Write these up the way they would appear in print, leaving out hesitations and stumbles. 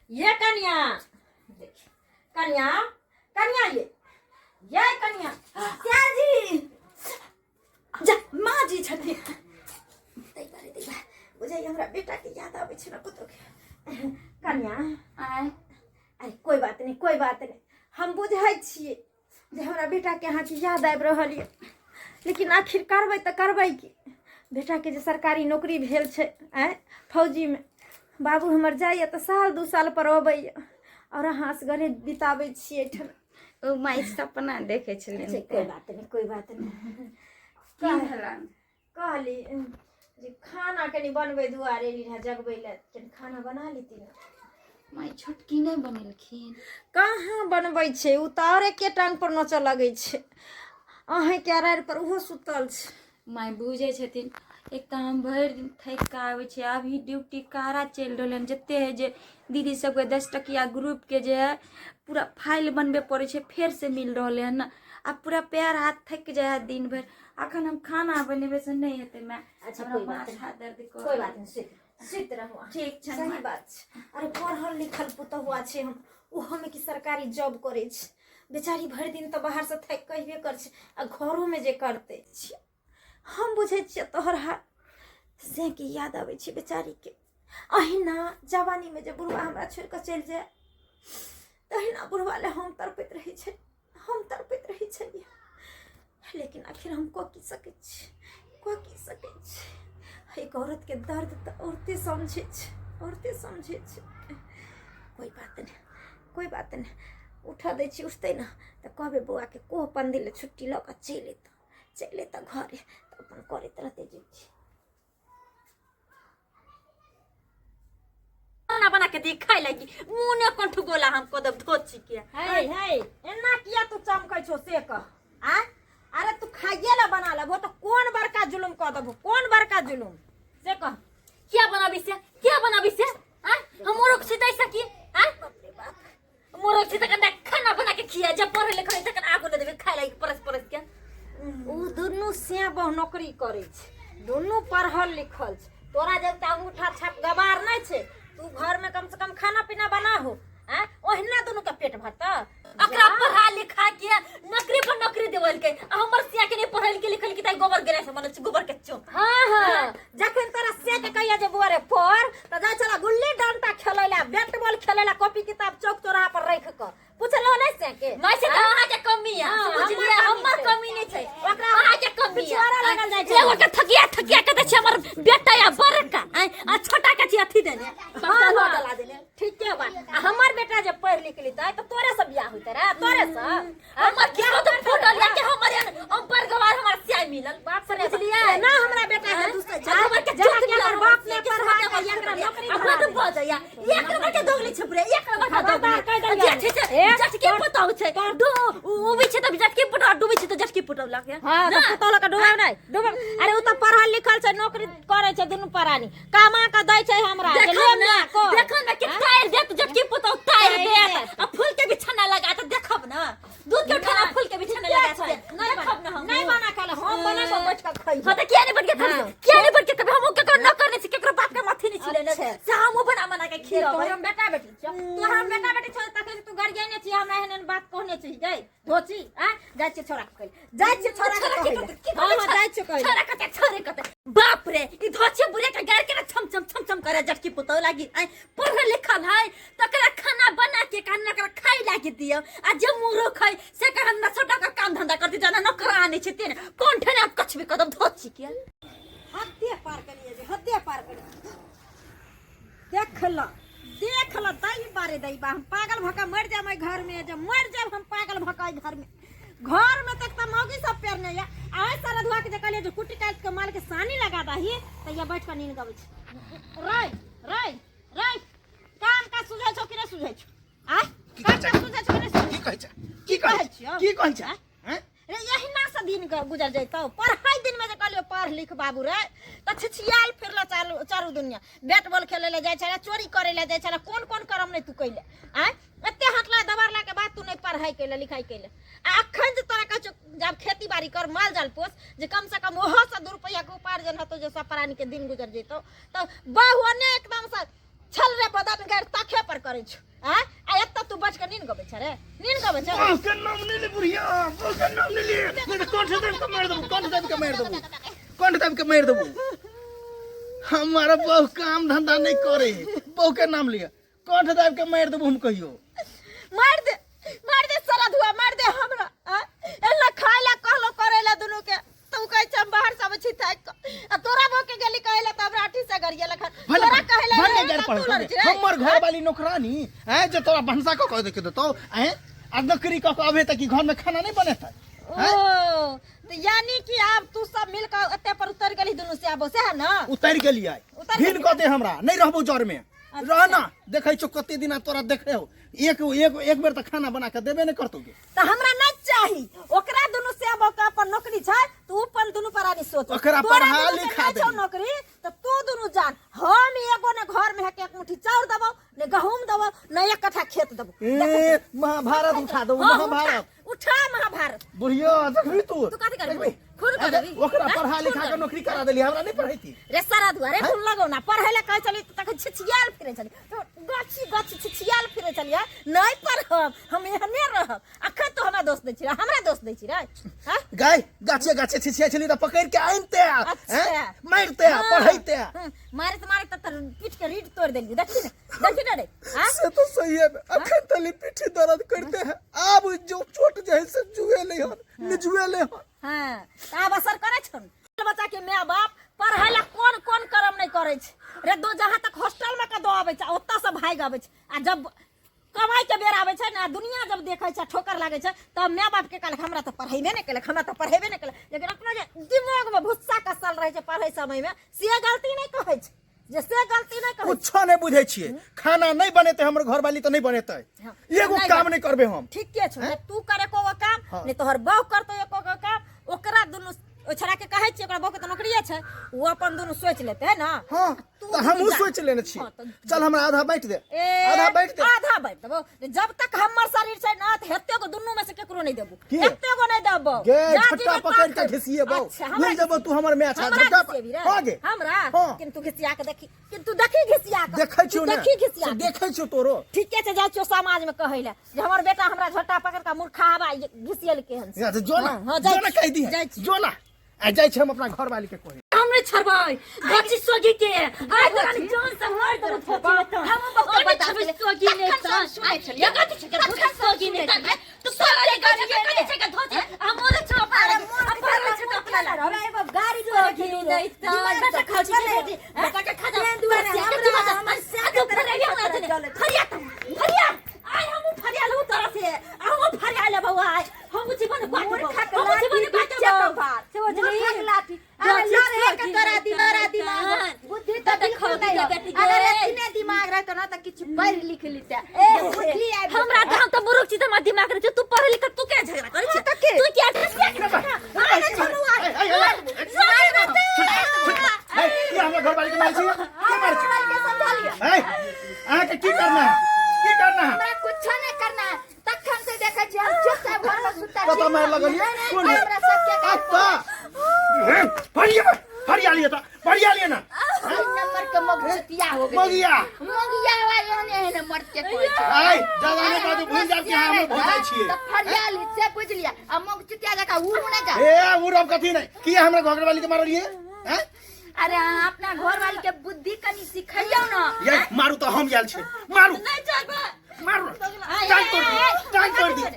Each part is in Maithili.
ये कनिया, देखिए कनिया, कनिया, ये कनिया। जी जा, माँ जी छथिन। दैबा रे दैबा, बुझाइए हमरा बेटा के याद आबै छै ने पुतोह के। कनिया। आय। अरे कोई बात नहीं, कोई बात नहीं, हम बुझै छियै जे हमरा बेटाके अहाँके याद आबि रहल यऽ, लेकिन आखिर करबै तऽ करबै की? बेटाके जे सरकारी नौकरी भेल छै, आँय, फौजीमे बाबू हमर जाइए तऽ साल दू साल पर अबैए आओर अहाँ असगरे बिताबै छियै एहिठाम। ओ माय, सपना देखै छलियै। अच्छा, कोई बात नहीं, कोई बात नहीं। की भेलनि? कहली जे खाना कनि बनबै दुआरे एली रहए जगबै लए, कनि खाना बना लेती ने। माय, छोटकी नहि बनेलखिन? कहाँ बनबै छै, ओ तऽ आओर एके टांग पर नचऽ लगै छै। अहीँके अरारि पर ओहो सुतल छै। माय, बुझै छथिन, एक तऽ हम भरि दिन थाकि कऽ आबै छी, अभी ड्यूटी कारा चलि रहलै हन, जते है जे दीदी सबके 10 टकिया ग्रुपके जे है पूरा फाइल बनबे पड़ै छै, फेरसँ मिल रहलै हन ने, आ पूरा पैर हाथ थाकि जाइ है दिन भरि। अखन हम खाना बनेबै से नहि हेतै माय। अच्छा, हमरा कोई बात माथा दर्द कोई कर। बात नहीं, सुति सुति रहू अहाँ। ठीक छै। सही माय। बात छै। अरे पढ़ल लिखल पुतहुआ छै हम, ओहोमे कि सरकारी जॉब करै छै बेचारी। भरि दिन तऽ बाहरसँ थाकि कऽ अयबे करै छै आ घरोमे जे करतै छियै, हम बुझै छियै तोहर हाल। से कि याद आबै छै बेचारीके। अहिना जवानीमे जे बुढ़वा हमरा छोड़ि कऽ चलि जाय, तहिना बुढ़वा लए हम तड़पैत रहै छै, हम तड़पैत रहै छलियै, लेकिन आखिर हम कऽ की सकै छी, कऽ की सकै छी? एक औरतके दर्द तऽ औरते समझै छै, औरते समझै छै। कोई बात नहि, कोई बात नहि, उठऽ दै छी। उठतै ने तऽ कहबै बौआके कोह पंदी लए छुट्टी लऽ कऽ चलि एतऽ, चलि एतऽ घरे, तऽ अपन करैत रहतै ड्यूटी। खाना बना के दी खाय लगी, मुंह ने कंठ गोला हम को दब धोची के। हे हे, एना किया तू चमकै छो से कह? आ अरे तू खाइए ला बना लेबो तऽ कोन बड़का जुलुम कऽ देबो, कोन बड़का जुलुम से कह? क्या बनाबी से, क्या बनाबी से? आ हम मोरक छी तै सकी? आ मोरक छी तखन खाना बना के खिया, जब पढ़े लिखे तखन आगो ने देबे खाय लगी परस परस के। ओ दुनू से बहु नौकरी करै छै, दुनू पढ़ल लिखल छै। तोरा जब अंगूठा छाप गवार नहि छै। तू घरमे कम से कम खाना पीना बनाहो, आँ, ओहिना दुनू के पेट भरतऽ? अकरा पढ़ा लिखा के नौकरी पर नौकरी देवलकै आ हमर सिया के नहीं पढ़ल के लिखल के ताई गोबर गैस बनल छै, गोबर के चोक। हाँ, जखन तोरा से के कहिया जे बुआ रे पढ़, तऽ जाइ छला गुल्ली डंटा खेलै ला, बैट बॉल खेलै ला, कॉपी किताब चौक चौराहा पर राखि कऽ। पुछलो नहि से के? नहीं छै तऽ अहाँ के कमी है। हाँ, बुझलियै? हमर हमर कमी कमी नहीं छै, ओकरा अहाँ के कमी है। पिछुआरा लागल जाइ छै। एगो के थकिया थकिया के दै छै हमर बेटा या बड़का, आँय, आ छोटा के छै अथी देने। हाँ, डला देने। ठीके बात। आ हमर बेटा जे पढ़ि लिख लेतै तऽ तोरे से बियाह होइतै रे, तोरे से। हमर किस्मत फूटल या कि हमर एहन अम्पर गवार हमर सिया मिलल। बाप रे। बुझलियै? ना, हमरा बेटा के दूसरे आ हमर के जेना चोट कि मिलल। हमर बाप ने पढ़ा के एकरा नौकरी आ धरा बड देलकै। बजैया, एक नंबर के दोगली छै पूरे, एक नंबर के खबरदार कहि दोगली। देलियै। जे छै से ए, जट के पुतौ छै, do उबी छै तऽ जट के पुतौ, डूबी छै तऽ जट के पुतौ लगे। हाँ, तऽ पुतौह लऽ कऽ डुबाब नहि डुबाब। अरे ओ तऽ पढ़ल लिखल छै, नौकरी करै छै, दुनू प्राणी कमा कऽ दै छै हमरा जे देखो ले ना, माय कर। देखो ना कि तार देत जट के पुतौ, तार तारि देत देत। आ फूल के बिछाना लगा त देखब ना, दूध के उठाना, फूल के बिछाना ठीके लगा छै। त नहि देखब ना हम। नहि बना खाले, हम बना कऽ बैठ कऽ खइबै। हाँ, तऽ किया नहीं बन के हाँ। खाबी? किया नहीं बन के कभी? हम केकरो न करने छी, केकरो बाप के माथी नहीं छिले। अच्छा। से हम बना बना के खियाबै। तोहर हम बेटा बेटी छौ, तोहर हम बेटा बेटी छौ, तखन तू गरियाने छी हमरा, एहन एहन बात कहने छी गै धोची? आ जाइ छियै छोरा के कहै, जाइ छियै छोरा के छोरा के कहै। कते- की हाँ, कहै? हाँ, जाइ छियै कहै। छोरा कते, छोरे कते, बाप रे, ई धोछे बुढ़े के गार के ना छम छम छम छम करे जटकी पुतौ लागी। आय पढ़ल लिखल है तकरा खाना बना के खाना करा खाइ लागी दियो, आ जे मुरो खाइ से कहन ना छोटा का काम धंधा करती जाना, नौकरा आने छै तेने कोन ठेने आप कछ भी कदम धोची के। हद्दे पार करिए जे, हद्दे पार करिए। देख ल, देख ल, दई बारे दई बा, हम पागल भऽ कऽ मरि जायब एहि घरमे, जे मरि जायब हम पागल भऽ कऽ एहि घरमे। घरमे तक तऽ मौगी सब पेरने यऽ। आ ओहि सरधुआ के जे कहलियै जे कुट्टी काटि कऽ माल के सानी लगा दही, तऽ ये बैठ कऽ नीन गबै छै। रै रै रै, काम काज सुझै छौ कि नहि सुझै छौ? आ की काम कहै छै? काज सुझै छौ कि नहि सुझै? की कहै छै, की कहै कहै छै? छियौ? की कहै छै, हैं? रे, एहिना से दिन गुजर जैतौ। पढ़ाई दिन में जे कहलियो पढ़ लिख बाबू रे, तऽ छिछियाल फिरल चालू चारू दुनिया, बैट बॉल खेले ले जाइ छले, चोरी करे ले जाइ छले, कोन कोन करम नहि तू कैले? आँय, एते हटला दबारला के बाद तू नहि पढ़ाई कैले लिखाई कैले, आ अखन जे तोरा कहै छौ जब खेती बाड़ी कर, माल जाल पोस, जे कम से कम ओहो से 2 रुपैआ के उपार्जन हेतौ, जे सब प्राणी के दिन गुजर जैतौ, तऽ बहु ने एकदम से छल रे बदन गार तखे पर करै छु आ आ एत तू बच के नीन गबै छ रे नीन गबै छ बहू के नाम नहीं ले बुढ़िया बहू के नाम नहीं ले नहीं तो कंठ दाबि के मारि देबू कंठ दाबि के मारि देबू कंठ दाबि के मारि देबू हमारा बहू काम धंधा नहीं करे बहू के नाम लिया कंठ दाबि के मारि देबू हम कहियो मार दे मार दे सारा धुआ मार दे हमरा आ एला खाए ला कहलो करे ला दुनू के तू कहै छै हम बाहर से आबै छी थाकि कऽ आ तोरा भऽ के गेली कहै ला तऽ हमरा अठी से गरिया लखन भले तोरा कहै ला भले रे, गैर तऽ तू पढ़ल लड़ै छी रे। हमर घर वाली नौकरानी हैं जे तोरा भनसा कऽ कऽ देके देतौ हैं आ नौकरी कऽ कऽ अबे तक ई घर में खाना नहीं बनेतै ओ तऽ यानी कि आब तू सब मिल कऽ एते पर उतर गेली दुनू से आबो से है ना उतरि गेलियै उतरि घिन कऽ दे हमरा नहीं रहबो जर में रह ना देखै छौ कते दिना तोरा देखे हो एक एक एक बेर तऽ खाना बना के देबे नहीं करतौ गे तऽ हमरा नहीं चाही ओकरा दुनू से अब ओकरा अपन नौकरी छै तू अपन दुनू प्राणी सोच ओकरा तोरा पढ़ा दुनू के लिखा नहीं छौ देली। नौकरी तऽ तू दुनू जान हम एगो ने घर में है के एक मुट्ठी चाउर देबौ ने गहूम देबौ ने एक कट्ठा खेत देबौ ए महाभारत उठा दो हाँ, महाभारत उठा महाभारत बुढ़िया देखबी तू तू कथी करबी? देखबी? खून कर अरे, देबी? ओकरा हैं? पढ़ा खून लिखा कर के नौकरी करा देली हमरा नहीं पढ़ैती रे सारा दुआरे खून लगौ ना पढ़ै ले कहै छली तखन छिछियाल फिरै छली तो गाछी गाछी छिछियाल फिरै छलियै नहीं पढ़ब हम एहने रहब अखन तो हमरा दोष दै छी रे, हमरा दोष दै छी रे हाँ? गाय गाछे गाछे छिछिया छली त पकड़ के आनते अच्छा। हैं मारते हाँ, पढ़ैते हाँ, मारैत मारैत त तोर पीठ के रीढ़ तोड़ देलियै देखी ने देखी ने रे हाँ? से तो सही है अखन तली पीठी दर्द करते हैं आब जो चोट जे है से जुए ले हन निजुए ले हन हाँ तऽ आब असर करै छौ बच्चा के माय बाप पढ़ै ला कोन कोन कर्म नहीं करै छै रे दो जहाँ तक हॉस्टल में के दो आबै छै ओतऽ से भागि आबै छै आ जब कमाई के बेर आबै छै ने दुनिया जब देखै छै ठोकर लागै छै तब माय बाप के कहलक हमरा तऽ पढ़ेबे नहि केलक हमरा तऽ पढ़ेबे नहि केलक लेकिन अपना जे दिमाग में भुस्सा कसल रहै छै पढ़ै समय में से गलती नहि कहै छै जे से गलती नहि कहै छै कुछो नहीं बुझै छियै खाना नहीं बनेतै हमर घरवाली तऽ नहीं बनेतै हाँ। एगो नहि काम नहीं करबै हम ठीके छौ ने तू करे एको गो काम हाँ। ने तोहर बहू करतौ एको गो काम ओकरा दुनू ओहि छोड़ा के कहै छियै ओकरा बहू के तऽ नौकरिए छै ओ अपन दुनू सोचि लेतै है ना हाँ तू तऽ हमहूँ जा। सोचि लेने छियै हाँ, तऽ चल हमरा आधा बाँटि दे ए, आधा बाँटि दे आधा बाँटि देबौ जब तक हमर शरीर छै ना तऽ एते गो दुनू में से केकरो नहीं देबौ की? एते गो नहीं देबौ गे जा झट्टा जीवे पकड़ के ताक। घिसिएबौ अच्छा, हमरा भूल जेबौ तू हमर मैच हमरा झट्टा घिसिएबी रे हाँ गे हमरा हाँ। किन्तु घिसिया के देखी किन्तु देखी घिसिया के देखै छियौ तू ने देखी घिसिया से के। देखै छियौ तोरो ठीके छै जाइ छियौ समाज में कहै लए जे हमर बेटा हमरा झोटा पकड़ के मूर्खा हवा घिसियल के हन या तऽ जो ना हाँ, हाँ, जाइ जो ना छी, कहि दिहे जाइ छी। जो ना आ जाइ छी हम अपना घरवाली के कहै हम नहीं छोड़बै गाछी सोगी के आइ तोरा जान से मार देबो हम बहुत बता सोगी ने सुनै छलियै। कथी छै धोती सोगी ने तू सोगी के कथी छै के धोती हम ओरे छौ अरे मूर्ख पर छै त अपना हमरा एगो गाड़ी सोगी नै त बेटा खा छी बेटा के खा जा दुआरे हमरा हमर से के फरिया ना फरिया त फरिया आइ हम फरिया लू तोरा से हम फरिया ले बौआ आइ हम जीवन काटबो मूर्खक हम लाठी जीवन बीचे काटबो कपार। समझली मूर्खक लाठी। अरे लड़े के तोरा दिमाग बुद्धि तऽ बिल्कुल नहीं हो। अगर एतने दिमाग रहतो ना तऽ किछु पढ़ि लिख लिते बुद्धि आबि हमरा तऽ हम तऽ मूर्ख छी तऽ हमरा दिमाग रहै छै तू पढ़ लिख तू के झगड़ा करै छी तऽ के? तू किया अरे छोड़ू आ। ए, की हमरा घरवाली के मारै छी के मारै छी के समझा लिअ। ए अहाँके की करना है की करना है हमरा कुछो नहीं करना है तखन से देखै छी हम चुपचाप घर में सुता छी कतऽ मारि लगलियै नहीं, नहीं, कोन है? हमरा सबके अत्ता फरिया फरिया लिअ तऽ फरिया लिअ ना नंबर के मगचतिया हो गेलै मगिया मगिया हवा एहने एहने मर्द के कहै छै आइ ज्यादा नहि बाजू भूलि जायब कि अहाँ हमर भौजाइ छियै तऽ फरियाली से बुझि लिअ आ मगचतिया जकाँ उड़ू नहि जा ए उ रब कथी नहि किया हमरा घरवाली के मारलियै हैं अरे अहाँ अपना घरवाली के बुद्धि कनि सिखैयौ ने ये मारू तऽ हम आयल छी मारू नहीं छोड़बै मारू टांग तोड़ दी टांग तोड़ दी हैं?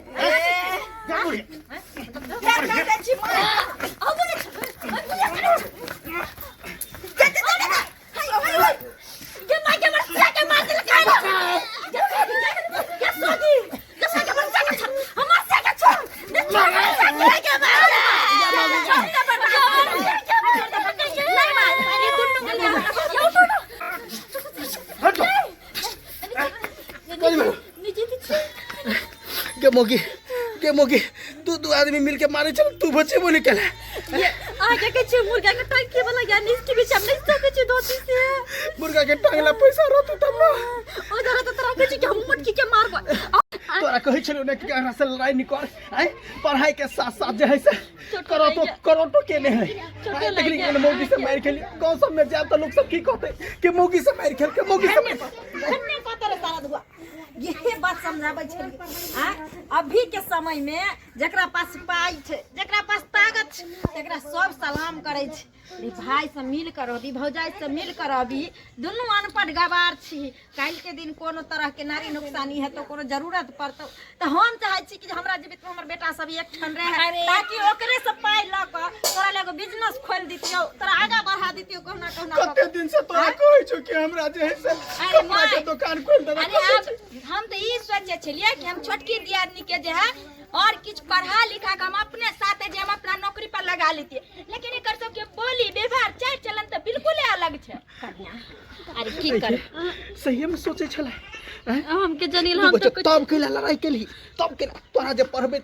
बुढ़िया फेर कहि दै छी मार। हम नहीं छोड़बै जा, जा, जा, जा। हाय, हाय, हाय। के मार के मार सिया के मार देलकै के सोगी के सोगी हमर सिया के छोड़ हमर सिया के छोड़ नहीं छोड़ सिया के मार छोड़ दे बर्बाद नहीं मार ये दुन्नू के यो हट जाओ। कथी भेलो? गे मोगी गे मोगी दू दू आदमी मिलके मारे छल तू बचेबो नहि केला आगे के छे मुर्गा के टांग के वाला ज्ञान इसके बीच हम नहीं सके छे धोती से मुर्गा के टांगला पैसा रहतौ तब ना ओ जरा तो तोरा के छे कि हम मुटकी के मारबो तो तोरा कहै छलियौ ने कि एकरा से लड़ाई नहीं कर। आय पढ़ाई के साथ साथ जे है से करोटो करोटो केने है। आय देखली केने मौगी से मार खेली। गांव सब में जाब त लोग सब की कहते कि मौगी से मार खेल के मौगी से मार। धन्य कहते रे सारा धुआ। ये बात समझाबै छलियै। आय अभी के समय में जकरा पास पाई छै, जकरा पास ताकत छै, तकरा सब सलाम करै छै। रे भाई से मिल कर रहबी, भौजाई से मिल कर रहबी, दुनू अनपढ़ गवार छी। काल्हि के दिन कोनो तरह के नारी नुकसानी हेतौ, कोनो जरूरत पड़तौ तऽ हम चाहै छी कि हमरा जीवित में हमर बेटा सब एकठाम रहे, ताकि ओकरे से पाई लऽ कऽ तोरा लए एगो बिजनेस खोलि दितियौ, तोरा आगाँ बढ़ा दितियौ कहुना कहुना कऽ। कते दिन से तोरा कहै छौ कि हमरा जे है से कपड़ा के दुकान खोलि देबे। अरे आब हम तऽ ई सोचै छलियै कि हम छोटकी दियादनी के जे है और किछु पढ़ा लिखा के हम अपने साथे जे हम अपना नौकरी पर लगा लेतियै, लेकिन एकर सबके बोली व्यवहार चालि चलन तऽ बिल्कुले अलग छै। अरे की कर सही में सोचे छलै हम के जनिल हम तो तब कैला लड़ाई केलही, तब केला तोरा जे पढ़बे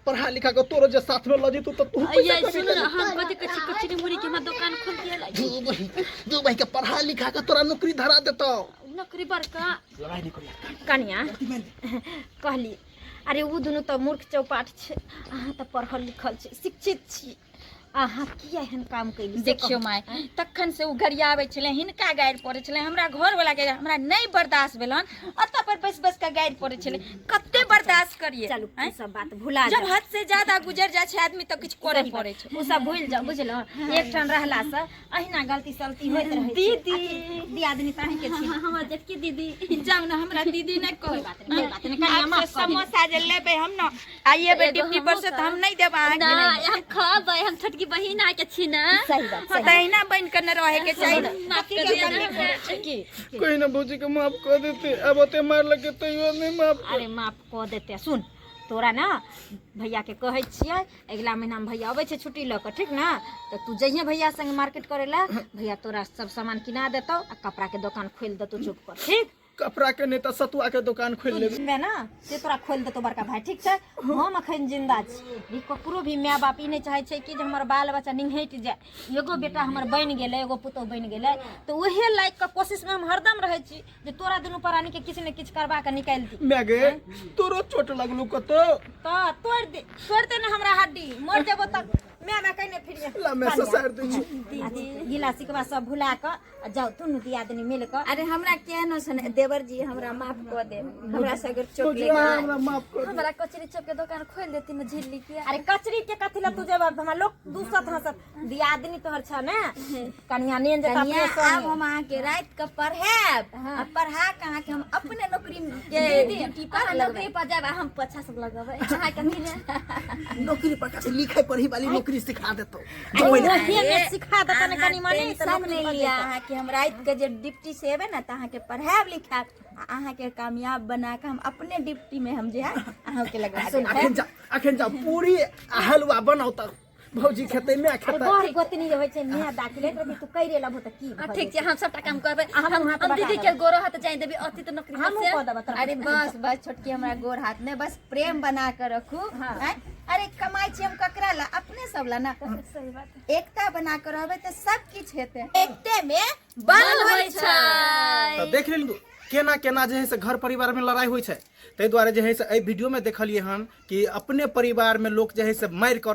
पढ़ा लिखा के तोरो जे साथ में ल जेतौ त तू पैसा सुन ना, हम कथि कथि कचरी मुरी के हमरा दुकान खोल दिया लागी। दू बही के पढ़ा लिखा के तोरा नौकरी धरा देतौ। नौकरी बड़का लड़ाई नहीं करिया कनिया कहली अरे उ दुनू तऽ मूर्ख चौपाट छै, अहाँ तऽ पढ़ल लिखल छी, शिक्षित छी, अहाँ किया एहन काम कैली? देखियौ माय, तखन से ओ गरियाबै छलै, हिनका गारि पड़ै छलै, हमरा घरवला के हमरा नहि बर्दाश्त भेलन, अतऽ पर बैस बैस के गारि पड़ै छलै, कते बर्दाश्त करिए। चलू ई सब बात भुला जब हद से ज्यादा गुजर जाइ छै आदमी तऽ किछु करे पड़ै छै। ओ सब भूलि जाउ, बुझलहुँ? एकठाम रहला से अहिना गलती सलती होइत रहै छै। दीदी दियादनी तऽ अहींके छी। हमर जेठकी दीदी जाउ ने, हमरा दीदी नहि कहू। बात नहि, कोइ बात नहि, कनिया माफ कऽ दियौ। समोसा जे लेबै हम ने आइए ड्यूटी पर से तऽ हम नहि देब अहाँके। ना हम खबै, हम छोटकी बहिन आके छी ना। सही बात, हाँ, तऽ अहिना बनि कऽ ने रहैके चाही। माफ कर दिया ना। की कोई ना भौजी के माफ कर देते, अब ओते मार लगे तैयो नहीं माफ। अरे माफ कऽ देते। सुन तोरा ना भैया के कहै छियै, अगिला महीना में भैया अबै छै छुट्टी लऽ कऽ, ठीक ना? तऽ तू जइहे भैया संगे मार्केट करै लए, भैया तोरा सब सामान किना देतौ आ कपड़ा के दोकान खोलि देतौ। चुप कर, ठीक? कपड़ा के नहीं तऽ सतुआ के दोकान खोलि लेबै मे ना, से तोरा खोलि देतौ बड़का भाई, ठीक छै? हम अखन जिंदा छी। ककरो भी माय बाप ई नहि चाहै छै कि जे हमर बाल बच्चा निंघटि जाय। एगो बेटा हमर बनि गेलै, एगो पुतोहु बनि गेलै, तऽ उहे लायक के कोशिश में हम हरदम रहै छी जे तोरा दुनू प्राणी के किछु ने किछु करबा के निकालि दी। माय गे, तोरो चोट लगलू कतौ? तऽ तोड़ि दे, तोड़ि दे ने हमरा हड्डी, मरि जेबो तक माय माय कहिने फिरिये। ला मैं ससार दै छी। दीदी गिला सिकवा सब भुला कऽ आ जाउ दुनू दियादनी मिल कऽ। अरे हमरा केहनो सन देवर जी हमरा माफ कऽ दे, हमरा से अगर चोट भौजी लागि हमरा माफ कर दे। हमरा कचरी चौक के दुकान खोल देती ना झिल्ली के। अरे कचरी के कथी ला तू जेबा, हमरा लोग दूसत हंसत। दियादनी तोहर छ ने कनिया नेन जेता कनिया, अपने संगे। आब हम अहाँके राति के पढ़ायब आ पढ़ा के अहाँके हम अपने नौकरी के दीदी ड्यूटी पर अहाँ लगबै। नौकरी पर जायब आ हम पोछा सब लगबै अहाँ कथी ले। नौकरी पर कथी लिखे पढ़ी वाली नौकरी सिखा देतौ। अरे ओहे में सिखा देतौ ने कनी मनी तऽ टेंशन नौकरी नहि पर लिअ। जेतौ। अहाँके हम राति के जे ड्यूटी से एबै ने तऽ अहाँके पढ़ायब लिखायब आ अहाँके कामयाब बना के हम अपने ड्यूटी में हम जे है अहाँके लगवा देब। अखन जा, अखन जा पूरी आ हलवा बनाउ तऽ भौजी खेतै, माय खेतै। बड़ गोतनी जे होइ छै माय दाखिल एक रति तू करि लेबहो तऽ की भऽ ठीक छै, हम सबटा काम करबै। हमहूँ हम हाथ हम बटा दीदी के देबै। गोरो हाथ जाय देबै अथी तऽ नौकरी पर हमहूँ से। कऽ देबै तोरा। अरे बस बस छोटकी, हमरा गोर हाथ नहि, बस प्रेम बना के रखू। आँय? अरे कमाइ छी हम ककरा ला? अपने सब ला ना। सही बात। एकता बना के रहबै तऽ सब किछु हेतै। एकते में बल होइ छै। तऽ देख लेलू केना केना जे है से घर परिवार में लड़ाई होइ छै। ताहि दुआरे जे है से एहि वीडियो में देखलियै हन कि अपने परिवार में लोक जे है से मारि कऽ